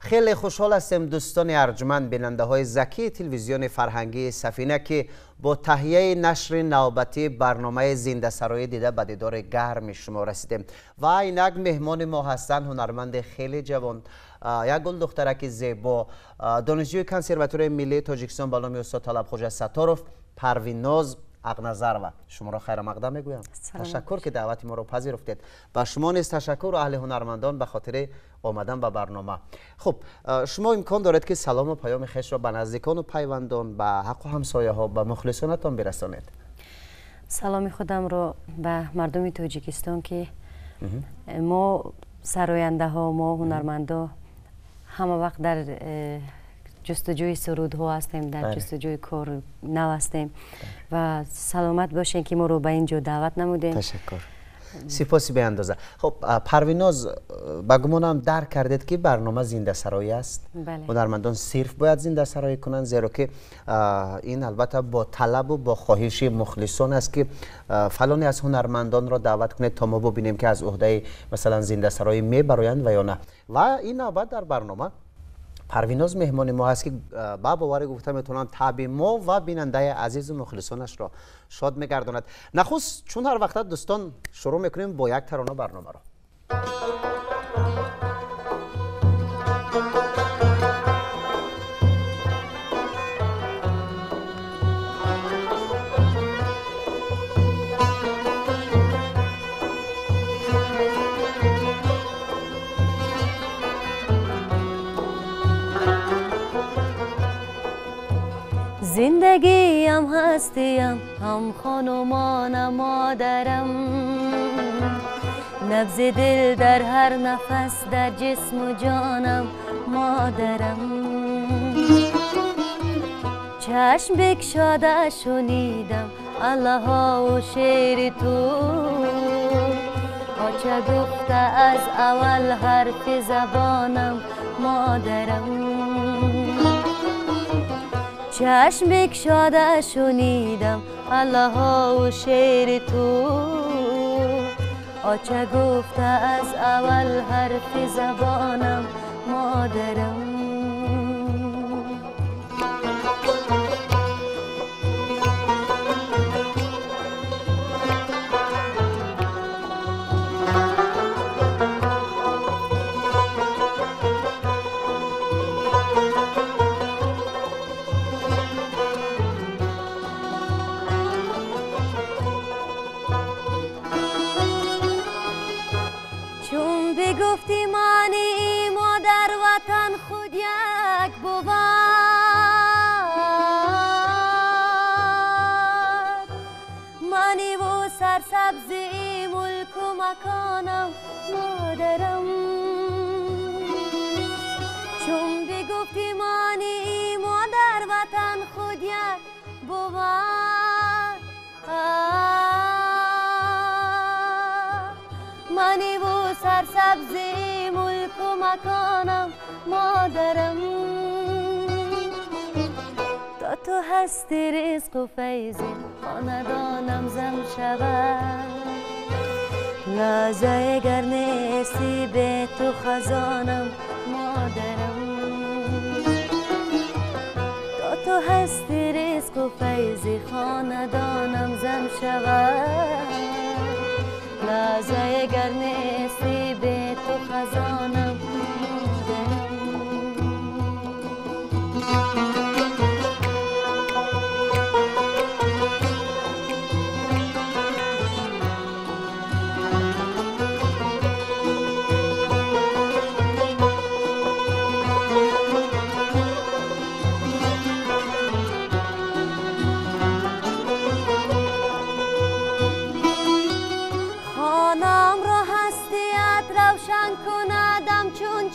Хеле хушҳол ҳастем дӯстони арҷманд, бинандаҳои закии телевизиони фарҳангии Сафина, ки бо таҳияи нашри навбатии барномаи зиндасароӣ дида ба дидори гарми шумо расидем. Ва инак меҳмони мо ҳастанд ҳунарманди хеле ҷавон, як гулдухтараки зебо, донишҷӯи консерваторияи миллии Тоҷикистон ба номи устод Талабхоҷа Сатторов, Парвиноз Ақназарова. Шуморо хайрамақдам мегӯям. Ташаккур, ки даъвати моро пазируфтед. Ба шумо низ ташаккур, аҳли ҳунармандон, ба хотири омадан ба барнома. Хуб, шумо имкон доред, ки салому паёми хешро ба наздикону пайвандон, ба ҳаққу ҳамсояҳо, ба мухлисонатон бирасонед. Саломи худамро ба мардуми Тоҷикистон, ки мо сарояндаҳо, мо ҳунармандо ҳама вақт дар ҷустуҷӯи сурудҳо ҳастем, дар ҷустуҷӯи кор нав ҳастем ва саломат бошем, ки моро ба ин ҷо даъват намудем. Ташаккур, сипоси беандоза. Хуб, Парвиноз, ба гумонам дарк кардед, ки барнома зиндасароӣ аст. Ҳунармандон сирф бояд зиндасароӣ кунанд, зеро ки ин албатта бо талабу бо хоҳиши мухлисон аст, ки фалоне аз ҳунармандонро даъват кунед, то мо бубинем, ки аз уҳдаи масалан зиндасароӣ мебароянд ва ё на. Ва ин навбат дар барнома Парвиноз меҳмони мо ҳаст, ки ба боварӣ гуфта метавонам, таби мо ва бинандаи азизу мухлисонашро шод мегардонад. Нахуст, чун ҳар вақта дӯстон, шурӯъ мекунем бо як тарона барномаро. Зиндагиям, ҳастиям, ҳам хонумонам, модарам, набзи дил дар ҳар нафас, дар ҷисму ҷонам, модарам. Чашм бикшода шунидам аллаҳову шеъри ту, оча гуфта аз аввал ҳарфи забонам, модарам. Чашм бикшода шунидам аллаҳову шеъри ту, оча гуфта аз аввал ҳарфи забонам, модарам. Бигуфти маънии модар ватан худ як бувад, маниву сарсабзии мулку маконам, модарам. Чун бигуфти маънии модар ватан худ як бувад, маниву сарсабзии мулку маконам, модарам. То ту ҳасти ризқу файзи хонадонам зам шавад, лаҳзае гар нести бе ту хазонам, модарам. То ту ҳасти ризқу файзи хонадонам зам шавад, лаҳзае гар нести бе ту хазонам, модарам.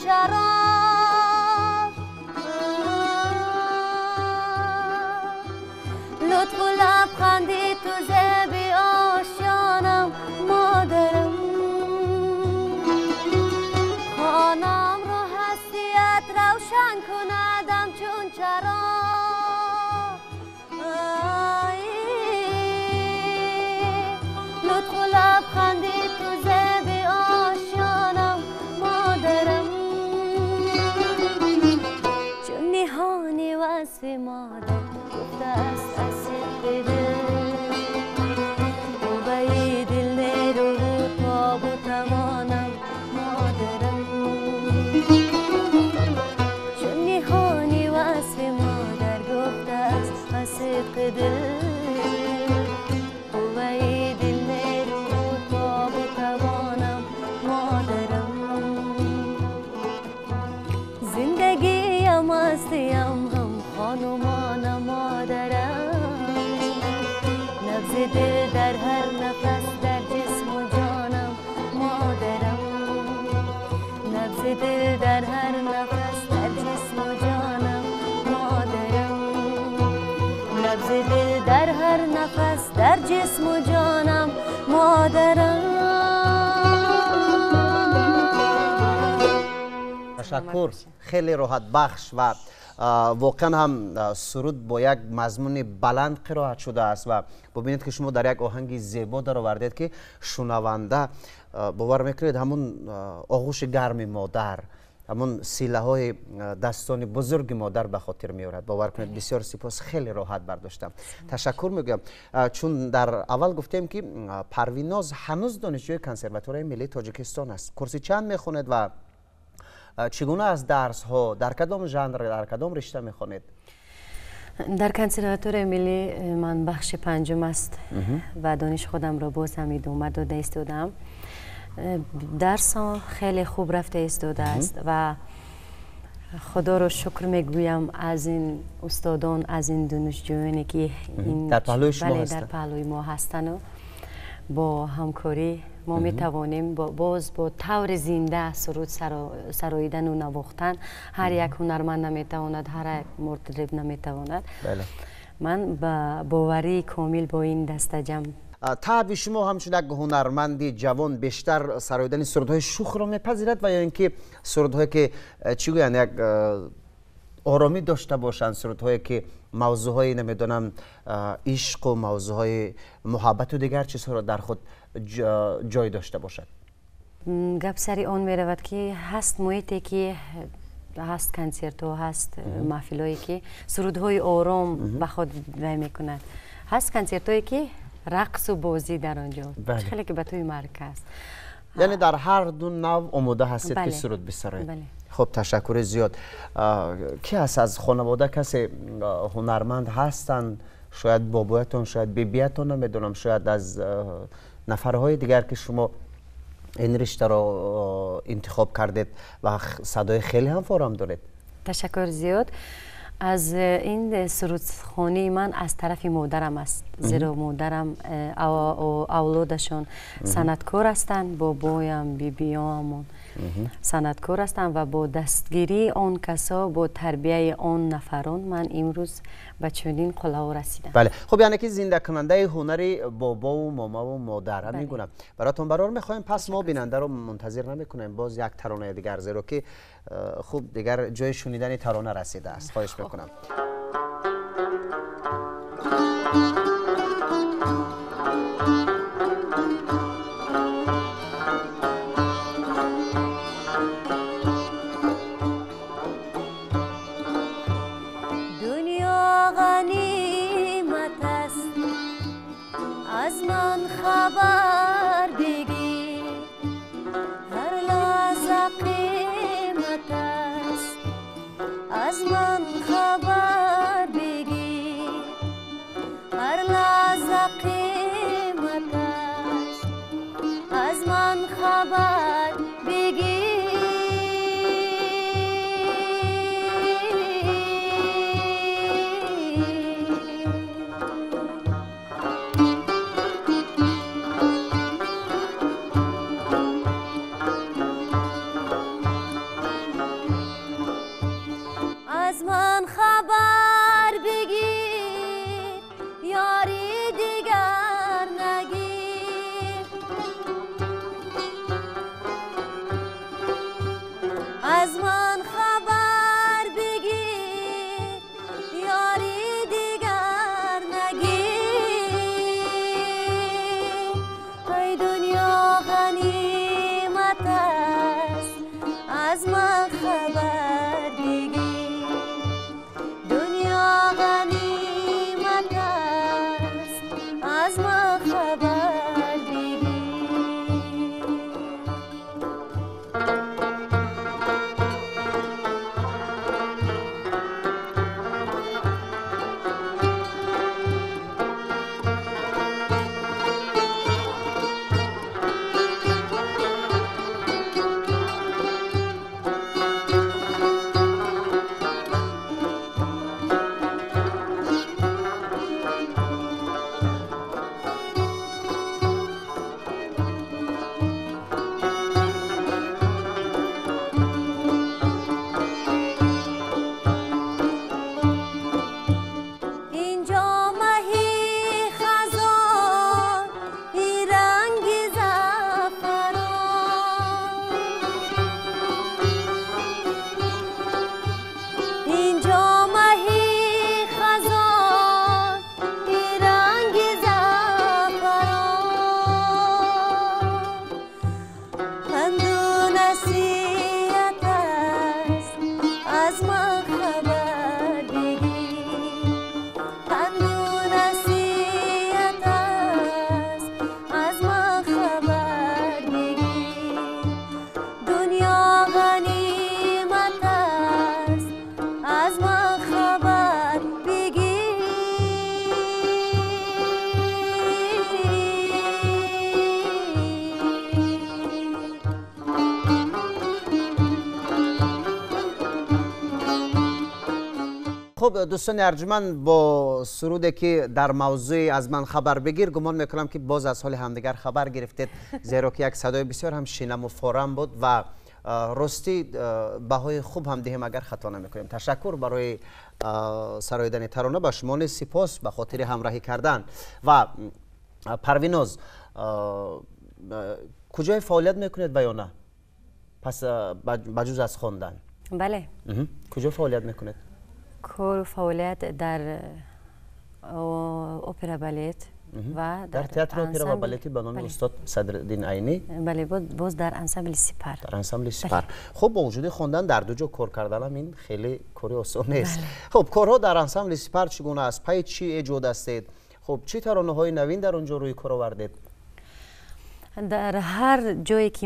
Чароғ лутфу лабханди ту зеби ошёнам, модарам. Хонамро ҳастият равшан кунадам чун чароғ, лутфу лабханди ту зеби ошёнам, модарам. نهانی وصف مادر گفته است از صدق دل قوه دل نیرو و تاب و توانم مادرم چون نهانی وصف مادر گفته است از صدق دل قوه دل نیرو و تاب و توانم مادرم زندگیم هستیم هم خانمانم مادرم نبض دل در هر نفس در جسم و جانم مادرم نبض دل در هر نفس در جسم و جانم مادرم نبض دل در هر نفس در جسم و جانم مادرم. تشکر، خیلی راحت بخش و واقعا هم سرود با یک مضمون بلند قرائت شده است و ببینید که شما در یک آهنگ زیبا درآوردید که شنونده باور میکنید همون آغوش گرم مادر، همون سیله های دستان بزرگ مادر به خاطر میارد. باور کنید بسیار سپاس، خیلی راحت برداشتم. تشکر میگم. چون در اول گفتیم که پرویناز هنوز دانشجوی کنسرواتوری ملی تاجیکستان است. کورسی چند میخوند و چگونه از درس ها، در کدام ژانر، در کدام رشته میخوانید؟ در کنسرواتوری ملی من بخش پنجم است و دانش خودم را باز هم ادامه داده ایستادم. درس ها خیلی خوب رفته ایستاده است و خدا را شکر میگویم از این استادان، از این دانشجویانی که این در پهلوی شما هستند، در پهلوی ما هستند و با همکاری ما می توانیم باز با طور زنده سرود سراییدن و نواختن. هر یک هنرمند نمیتواند، هر یک مطرب نمیتواند. بله. من با باوری کامل با این دسته جمع. طبع شما همچون یک هنرمند جوان بیشتر سراییدن سرودهای شوخ را میپذیرد و یا اینکه سرودهایی که چی گویند یک آرامی داشته باشند، سرودهایی که موضوعهای نمیدونم عشق و موضوعهای محبت و دیگر چیزها را در خود جای داشته باشد؟ گپ سری آن می رود که هست محیطی که هست، کنسرت ها هست، محفل که سرودهای آرام به خود وی میکند، هست کنسرت هایی که رقص و بازی در آنجا. بله. خیلی که به توی مرکز، یعنی در هر دو نوع آماده هستید. بله. که سرود بسرایید. بله. خب تشکر زیاد. کی هست از خانواده کسی هنرمند هستند؟ شاید بابایتون، شاید بیبیتون، نمیدونم، شاید از نفرهای دیگر که شما این رشته را انتخاب کردید و صدای خیلی هم فارم دارید. تشکر زیاد. از این سرودخوانی من از طرف مادرم است، زیرا مادرم اولادشان صنعتکار هستند، بابایم، بیبیام صنعتکار هستند و با دستگیری آن کسا، با تربیه آن نفران من امروز به چنین قله رسیدم. بله. خب یعنی که زنده کننده هنر بابا و ماما و مادر هم میگونم. براتون برار میخوایم. پس ما بیننده رو منتظر نمیکنیم، باز یک ترانه دیگر، زیرا که خوب دیگر جای شنیدن ترانه رسیده است. خواهش میکنم. دنیا غنیمت است، از من خبر بگیر، هر لحظه قیمت است، از من خبر Хуб, дӯстони арҷманд, бо суруде ки дар мавзӯи аз ман хабар бигир, гумон мекунам ки боз аз ҳоли ҳамдигар хабар гирифтед, зеро ки як садои бисёр ҳам шинаму форам буд ва ростӣ баҳои хуб ҳам диҳем агар хато намекунем. Ташаккур барои сароидани тарона, ба шумо низ сипос ба хотири ҳамроҳӣ кардан. Ва Парвиноз, куҷое фаъолият мекунед ва ё на? Пас ба ҷуз аз хондан. Бале. Куҷо фаъолият мекунед? Кор фаъолият дар опера балет ва дар театри опера ва балети ба номи устод Садриддин Айнӣ. Бале, боз дар ансамбли Сипар. Дар ансамбли Сипар. Хуб, бо вуҷуди хондан дар ду ҷо кор карданам ин хеле кори осон нест. Хуб, корҳо дар ансамбли Сипар чӣ гуна аст? Пайи чӣ эҷод ҳастед? Хуб, чӣ таронаҳои навин дар он ҷо рӯи кор овардед? Дар ҳар ҷое ки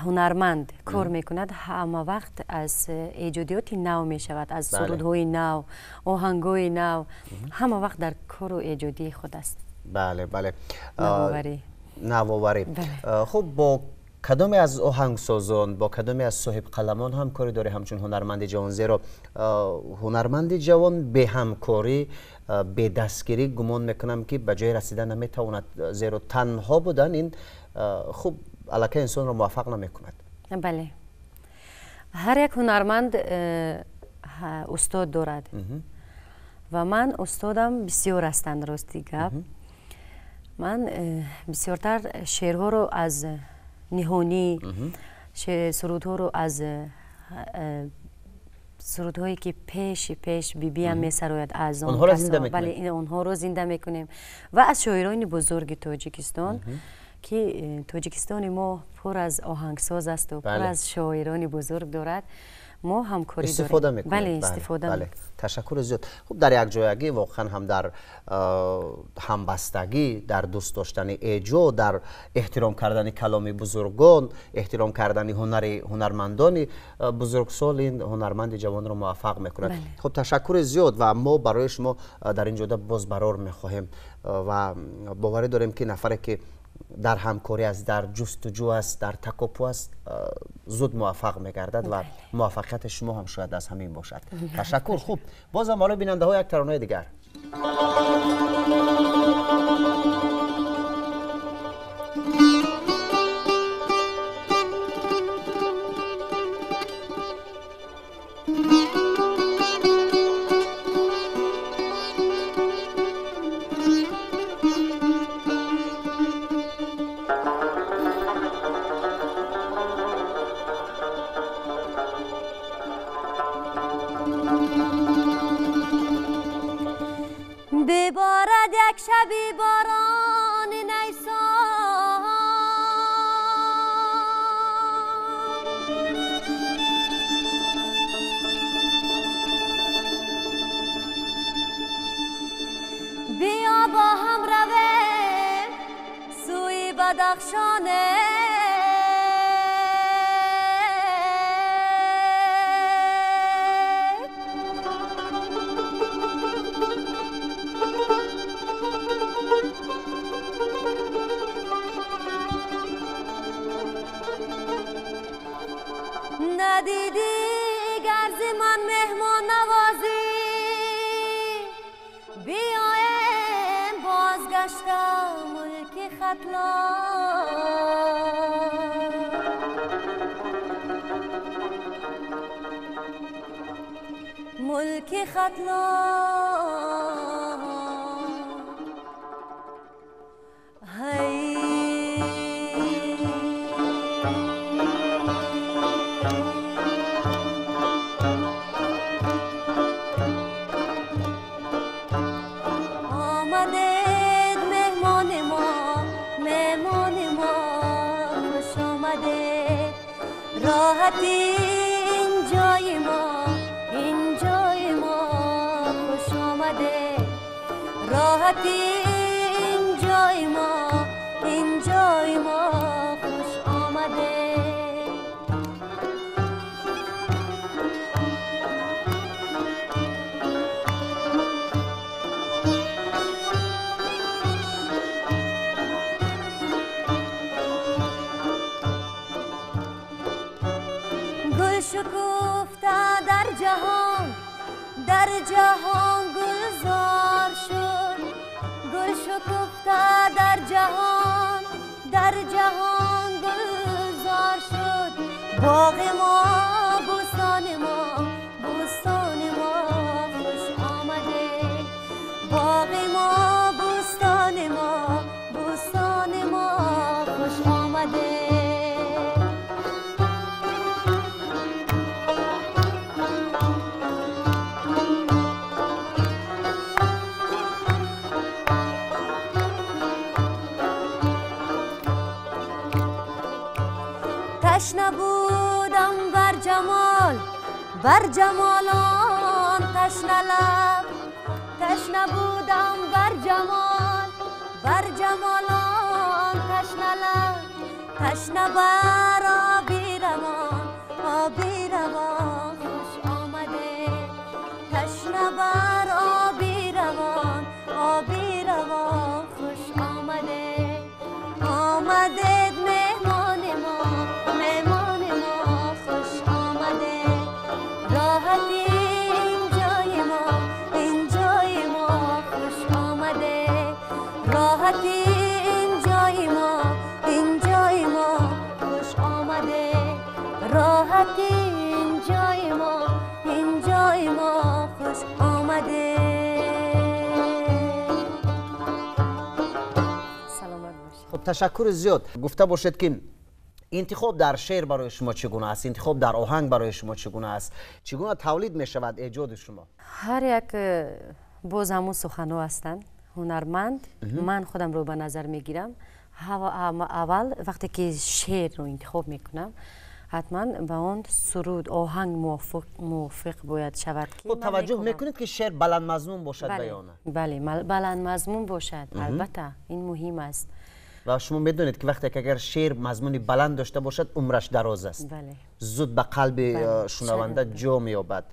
ҳунарманд кор мекунад, ҳама вақт аз эҷодиёти нав мешавад, аз сурудҳои нав, оҳангҳои нав, ҳама вақт дар кору эҷодии худ аст. Бале, бале. Навоварӣ. Хуб, бо кадоме аз оҳангсозон, бо кадоме аз соҳибқаламон ҳамкорӣ дорӣ ҳамчун ҳунарманди ҷавон? Зеро ҳунарманди ҷавон беҳамкорӣ, бедастгирӣ гумон мекунам ки ба ҷое расида наметавонад, зеро танҳо будан ин хуб аллакай инсонро муваффақ намекунад. Бале, ҳар як ҳунарманд устод дорад ва ман устодам бисёр ҳастанд. Рости гап, ман бисёртар шеърҳоро аз ниҳонӣ, сурудҳоро аз сурудҳое ки пеши пеш бибиям месарояд, аз онҳоро зинда мекунем ва аз шоирони бузурги Тоҷикистон, ки Тоҷикистони мо пур аз оҳангсоз асту пур аз шоирони бузург дорад, мо ҳамкорӣ дорем. Бале, истифода мекунем. Ташаккури зиёд. Хуб, дар якҷоягӣ воқеан ҳам дар ҳамбастагӣ, дар дӯст доштани эҷод, дар эҳтиром кардани каломи бузургон, эҳтиром кардани ҳунари ҳунармандони бузургсол ин ҳунарманди ҷавонро муваффақ мекунад. Хуб, ташаккури зиёд ва мо барои шумо дар ин ҷода боз барор мехоҳем ва боварӣ дорем ки нафаре ки дар ҳамкорӣ аст, дар ҷустуҷӯ аст, дар такопӯ аст, зуд муваффақ мегардад ва муваффақияти шумо ҳам шояд аз ҳамин бошад. Ташаккур. Хуб, бозам барои бинандаҳо як таронаи дигар. ببارد یک شبی باران نیسان، بیا با هم رویم سوی بدخشان، ندیدی گرز من مهمان نوازی، بیایم بازگشتم ملک ختلان، ملک ختلان. راحتی اینجای ما، اینجای ما خوش آمده، راحتی اینجای ما، اینجای ما خوش آمده. گل شکفته در جهان، در جهان گلزار شد، گل شکفته در جهان، در جهان گلزار شد. باغ ما بوستان ما، بوستان ما خوش آمده. باغ ما بوستان ما، بوستان ما خوش آمده. تشنه بودم بر جمال، بر جمالان تشنه لب. تشنه بودم بر جمال، بر جمالان تشنه لب. تشنه بر آبی روان، آبی روان خوش آمده. تشنه بر آبی روان، آبی روان خوش آمده. آمده مهمان ما، مهمان ما خوش آمده. راحتی اینجای ما، اینجای ما خوش آمده. راحتی اینجای ما، اینجای ما خوش آمده. راحتی اینجای ما، اینجای ما خوش آمده. سلامت باشید. خب تشکر زیاد. گفته باشید که انتخاب در شعر برای شما چگونه است؟ انتخاب در آهنگ برای شما چگونه است؟ چگونه تولید می شود ایجاد شما؟ هر یک باز همون سخنو هستند. هنرمند من خودم رو به نظر میگیرم. اول وقتی که شعر رو انتخاب میکنم حتما به آن سرود آهنگ موافق باید شود. که خب توجه میکنید که شعر بلند مضمون باشد؟ بله. بیانه بله، بلند مضمون باشد، البته این مهم است. و شما میدونید که وقتی که اگر شعر مضمون بلند داشته باشد عمرش دراز است. بله. زود به قلب بله. شنونده جا می‌یابد.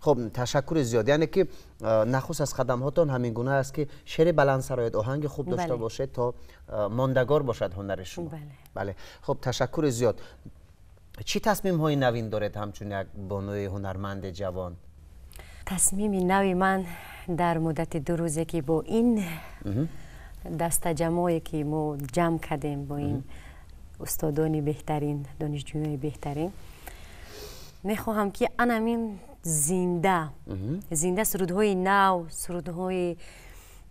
خب تشکر زیاد. یعنی که نخست از قدم هاتون همین گونه است که شعر بلند سرایت، آهنگ خوب داشته بله. باشد تا ماندگار باشد هنر شما. بله. بله. خب تشکر زیاد. چی تصمیم های نوین دارید همچون یک بانوی هنرمند جوان؟ تصمیم نوی من در مدت 2 روزه که با این دسته جمعی که ما جمع کردیم، با این استادان بهترین، دانشجویان بهترین، میخواهم که انمین زنده زنده سرودهای نو، سرودهای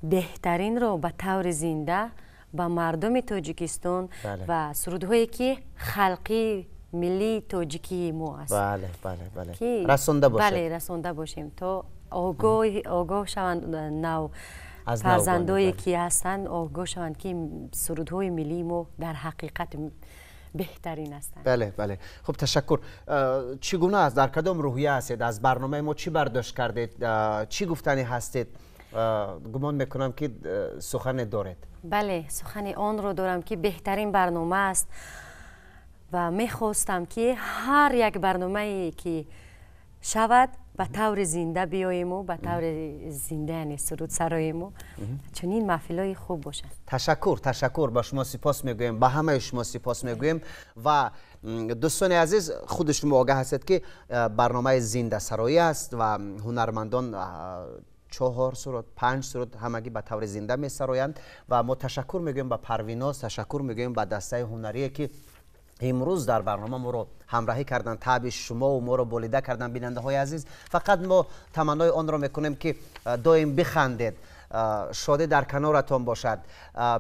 بهترین رو به طور زنده به مردم تاجیکستان بله. و سرودهایی که خلقی ملی تاجیکی ما است. بله بله بله. که رسانده باشد. بله رسانده باشیم تا آگاه شوند نو از فرزندایی نوگانی، که هستند آگاه شوند که سرودهای ملی ما در حقیقت بهترین هستند. بله بله. خب تشکر. چگونه است؟ در کدام روحیه هستید؟ از برنامه ما چی برداشت کردید؟ چی گفتنی هستید؟ گمان میکنم که سخن دارید. بله سخن آن رو دارم که بهترین برنامه است و میخواستم که هر یک برنامه که شود به طور زنده بیاییم و به طور زنده یعنی سرود سراییم و چنین محفلای خوب باشد. تشکر، تشکر. با شما سپاس میگویم، به همه شما سپاس میگویم. و دوستان عزیز خود شما آگاه هستید که برنامه زنده سرایی است و هنرمندان 4 سرود 5 سرود همگی به طور زنده می سرایند و ما تشکر میگوییم به پرویناز، تشکر میگوییم به دسته هنری که امروز در برنامه ما رو همراهی کردن، طبع شما و ما رو بولیده کردن. بیننده های عزیز فقط ما تمنای آن رو میکنیم که دائم بخندید، شادی در کنارتان باشد،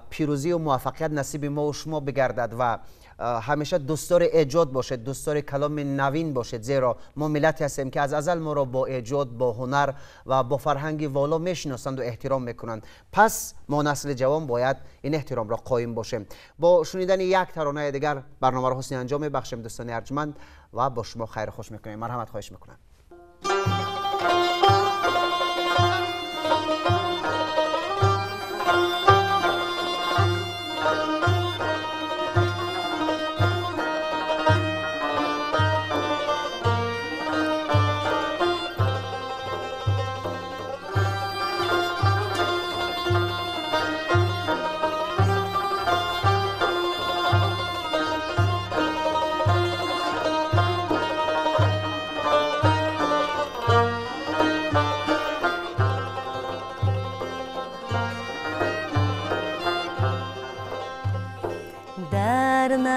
پیروزی و موفقیت نصیب ما و شما بگردد و همیشه دوستدار ایجاد باشد، دوستدار کلام نوین باشد، زیرا ما ملتی هستیم که از ازل ما را با ایجاد، با هنر و با فرهنگ والا میشناسند و احترام میکنند. پس ما نسل جوان باید این احترام را قایم باشیم. با شنیدن یک ترانه دیگر برنامه را حسن انجام میبخشیم دوستان ارجمند و با شما خیر خوش میکنیم. مرحمت خواهش میکنم.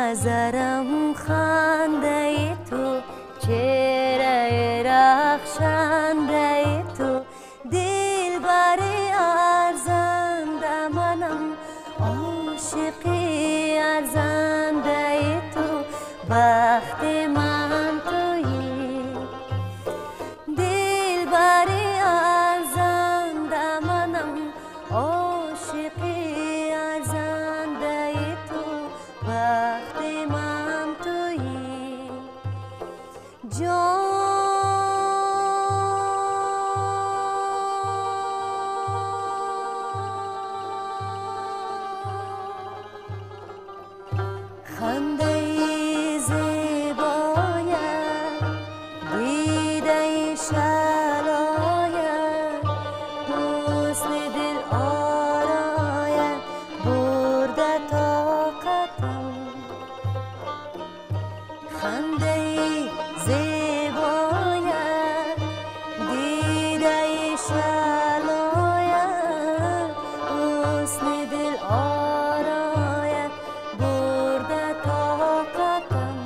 Назарам хандаи ту, чеҳраи рахшандаи ту, дилбари арзанда манам, ошиқи арзандаи ту, бахти ман туӣ. Дилбари арзанда манам, ошиқи арзандаи ту, бахти ман туӣ. Ҷон хандаи зебоят, дидаи шалоят, ҳусни дил орояд, бурда тоқатам. Хандаи зебоят, дидаи шалоят, ҳусни дил орояд, бурда тоқатам.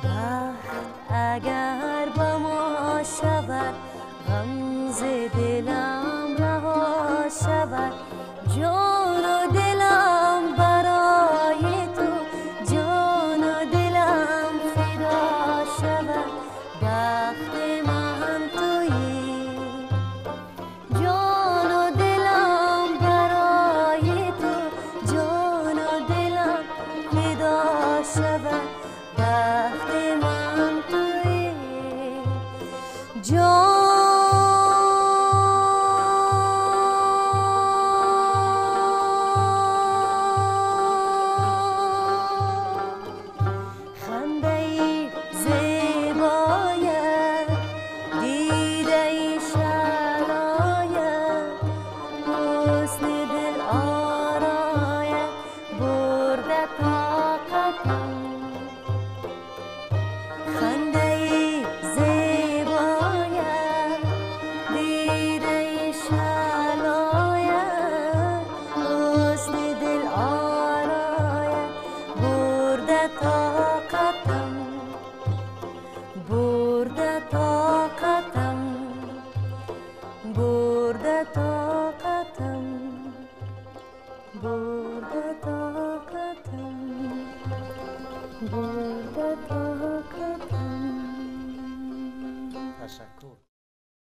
Бахт агар ба мо шавад, ғам зи дилам раҳо шавад, ҷону дилам барои ту, ҷону дилам фидо шавад, бахти ман туӣ. Ҷону дилам барои ту, ҷону дилам фидо шавад, бахти ман туӣ. Ҷон хандаи зебоят, дидаи шалоят, ҳусни дил орояд, бурда тоқатам. Хандаи зебоят, дидаи шалоят, ҳусни дил орояд, бурда тоқатам, бурда тоқатам, бурда тоқатам, бурда тоқатам, бурда тоқатам. Ташаккур.